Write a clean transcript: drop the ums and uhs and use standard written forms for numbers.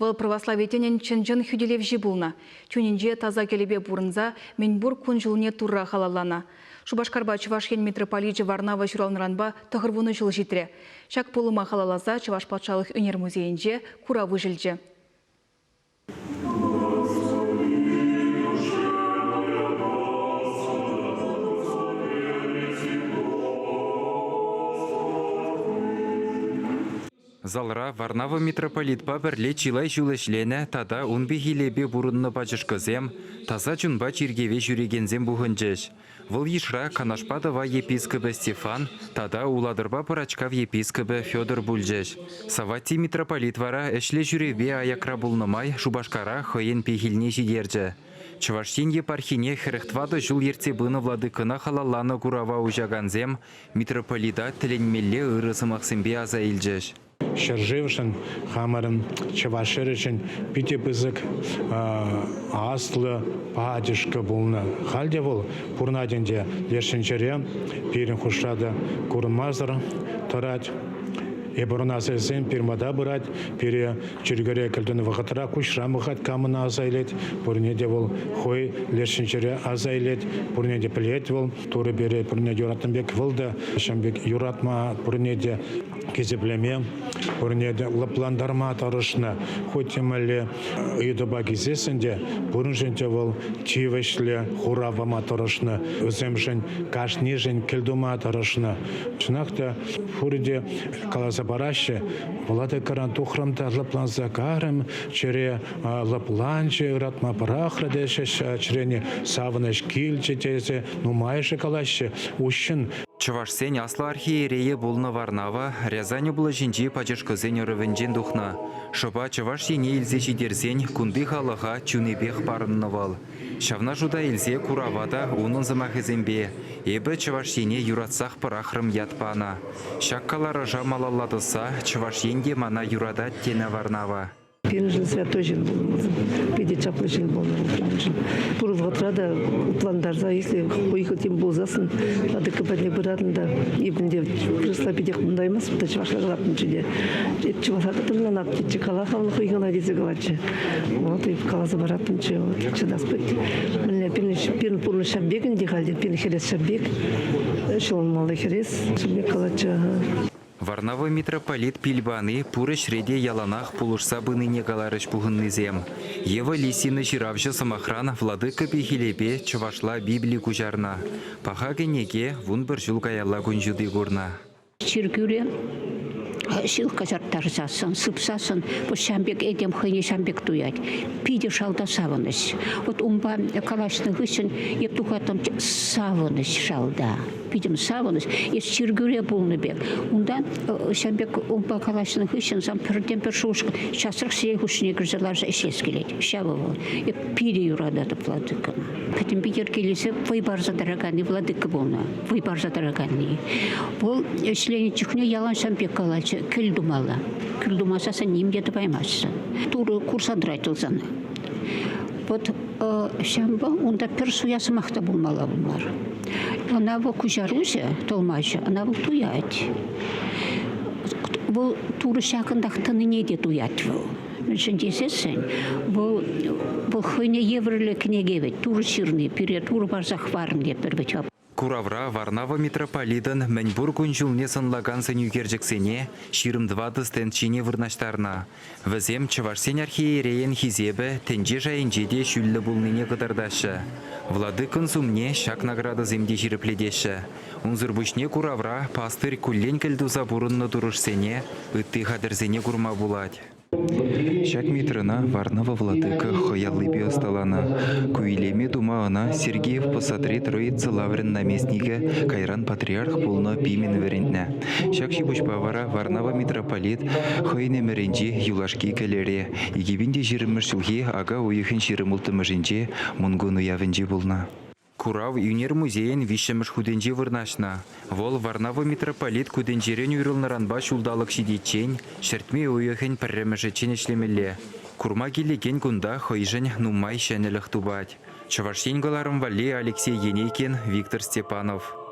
Вӑл православи тӗнӗн чӑн-чӑн хӳтӗлевҫи пулнӑ. Чунӗнче таса кӗлӗпе пурӑнса мӗнпур кун-ҫулне Турра халалланӑ. Шупашкарпа Чӑваш Ен митрополичӗ Варнава ҫуралнӑранпа 90 ҫул ҫитрӗ. Ҫак пулӑма халалласа Чӑваш патшалӑх ӳнер музейӗнче курав уҫӑлчӗ. Залра Варнава митрополитпа пӗрле чылай ҫул ӗҫленӗ тата ун пехилӗпе пурӑннӑ пачӑшкӑсем, таса чунпа чиркӗве ҫӳрекенсем пухӑнчӗҫ. Вӑл йышра Канашпа Тӑвай епископӗ Стефан тата Улатӑрпа Пӑрачкав епископӗ Федор пулчӗҫ. Савватий митрополит вара ӗҫлӗ ҫӳревпе аякра пулнӑ май Шупашкара хӑйӗн пехилне ҫитерчӗ. Чӑваш Ен епархине 44 ҫул ертсе пынӑ владыкӑна халалланӑ курава уҫакансем митрополита тӗлӗнмелле ырӑ сӑмахсемпе аса илчӗҫ. Ҫӗршывшӑн, хамӑрӑн чӑваш ҫӗрӗшӗн питӗ пысӑк аслӑ пачӑшкӑ пулнӑ. Халь те вӑл пурӑнать ӗнтӗ леш тӗнчере, пирӗн хушша та курӑнмасӑр тӑрать. Эпир ӑна аса илсен пирӗн пата пырать, пире чиркӳре кӗлтунӑ вӑхӑтра куҫран пӑхать, кам ӑна аса илет, пурне те вӑл хӑй леш тӗнчере аса илет, пурне те пӗлет вӑл. Турӑ пире пурне юратнӑ пек, вӑл та ҫавӑн пек юратма пурне те хисеплеме, пурне те лӑплантарма тӑрӑшнӑ. Хуть те мӗнле ыйтупа килсессӗн те пуриншӗн те вӑл тивӗҫлӗ хурав пама тӑрӑшнӑ. Вӗсемшӗн кашнишӗн кӗлтума тӑрӑшнӑ. Чӑнах та пурте каласа параҫҫӗ. Владыкӑран тухрӑм та лӑпланса карӑм, чӗре лӑпланчӗ, ыратма пӑрахрӗ теҫҫӗ, чӗрене савӑнӑҫ килчӗ тесе нумайӑшӗ калаҫҫӗ. Уҫҫӑн Чӑвашсен аслӑ архиерейӗ пулнӑ Варнава Рязань облаҫӗнчи пачӑшкӑсен ӑрӑвӗнчен тухнӑ. Шӑпа Чӑваш Ене илсе ҫитерсен кунти халӑха чунӗпех парӑннӑ вӑл. Ҫавна шута илсе курава та унӑн сӑмахӗсемпе «Эпӗ Чӑваш Ене юратсах пӑрахрӑм» ят панӑ. Ҫак каларӑша малалла тӑсса Чӑваш Ен те мана юратать тенӗ Варнава. Пирӗншӗн святой ҫын пулнӑ. Питӗ чаплӑ ҫын пулнӑ пирӗншӗн. Пур вӑхӑтра та утлантарса, если хуйхӑ тем пулсассӑн, владыка патне пыратӑн та, эпӗ те вырӑсла питех мӑнтаймастӑп та чӑвашла калаттӑмччӗ те. Эп чӑвашла та тӑнланап тетчӗ, кала-ха вӑл хуйхӑна тесе калатчӗ. Вот, эп каласа параттӑмччӗ, вот, чӑтас пек. Мӗнле пирӗн, пирӗн пурнӑҫ ҫав пек ӗнтӗ халь те, пирӗн хӗрес ҫав пек, ҫӑлӑнмалли хӗрес, ҫав пек калатчӗ. Варнава митрополит пил пани пур ӗҫре те яланах пулӑшса пынине каларӗҫ пухӑннисем. Ева Лисина ҫыравҫӑ сӑмахран Владыка пехилӗпе чӑвашла Библи куҫарнӑ. Паха кӗнеке 11 ҫул каялла кун ҫути курнӑ. Чиркӳре ҫылӑх каҫарттарсассӑн, сыпсассӑн вот ҫавӑн пек этем хӑйне ҫавӑн пек туять. Питӗ шалта савӑнӑҫ. Вот унпа калаҫнӑ хыҫҫӑн эп тухаттӑм савӑнӑҫ шалта. Питӗм савӑнӑҫ. Эс чиркӳре пулнӑ пек. Унтан ҫавӑн пек унпа калаҫнӑ хыҫҫӑн сан пӗртен-пӗр шухӑш часрах сӗтел хушшине кӗрсе ларса ӗҫлес килет. Ҫавӑ вӑл. Эп питӗ юрататӑп владыкӑна. Пӗтӗмпе йӗркелесе вӑй парса тӑраканни владыка пулнӑ. Вӑй парса тӑраканни. Вӑл ӗҫленӗ чухне ялан ҫавӑн пек калатчӗ, кӗл тумалла. Кӗл тумасассӑн ним те тӑваймастӑн. Турӑ курса тӑрать вӑл сана. Вот ҫавӑнпа унта пӗр суя сӑмах та пулмалла мар. Ӑна вӑл куҫаруҫӑ, тӑлмачӑ, ӑна вӑл туять. Вӑл Турӑ ҫакӑнтах тӑнине те туять вӑл. Мӗншӗн тесессӗн вӑл вӑл хӑйне евӗрлӗ кӗнеке вӗт, Турӑ ҫырни, пире Турӑ парса хӑварнӑ тетпӗр вӗт. Куравра Варнава митрополитӑн мӗнпур кун-ҫулне сӑнлакан сӑнӳкерчӗксене 24 стенд ҫине вырнаҫтарнӑ. Вӗсем чӑвашсен архиерейӗн хисепӗ тӗнче шайӗнче те ҫӳллӗ пулнине кӑтартаҫҫӗ. Владыкӑн сумне ҫак наградӑсем те ҫирӗплетеҫҫӗ. Унсӑр пуҫне куравра пастырь куллен кӗлтуса пурӑннӑ турӑшсене, ытти хатӗрсене курма пулать. Ҫак митрӑна Варнава владыка хӑй аллипе ӑсталанӑ. Ку илеме тума ӑна Сергиев Посадри Троица лаврӗн наместникӗ, кайран патриарх пулнӑ Пимен вӗрентнӗ. Ҫак ҫи-пуҫпа вара Варнава митрополит хӑйӗн ӗмӗрӗнчи юлашки кӗлӗре 2020 ҫулхи ака уйӑхӗн 26-мӗшӗнче Мӑнкун уявӗнче пулнӑ. Курав ӳнер музейӗн виҫҫӗмӗш хутӗнче вырнаҫнӑ. Вӑл Варнава митрополит кутӗнчерен уйрӑлнӑранпа ҫулталӑк ҫитиччен, ҫӗртме уйӑхӗн пӗрремӗшӗччен ӗҫлемелле. Курма килекен кунта хӑйшӗн нумай ҫӗнӗлӗх тупать. Чӑваш Ен кӑларӑм валли Алексей Енейкин, Виктор Степанов.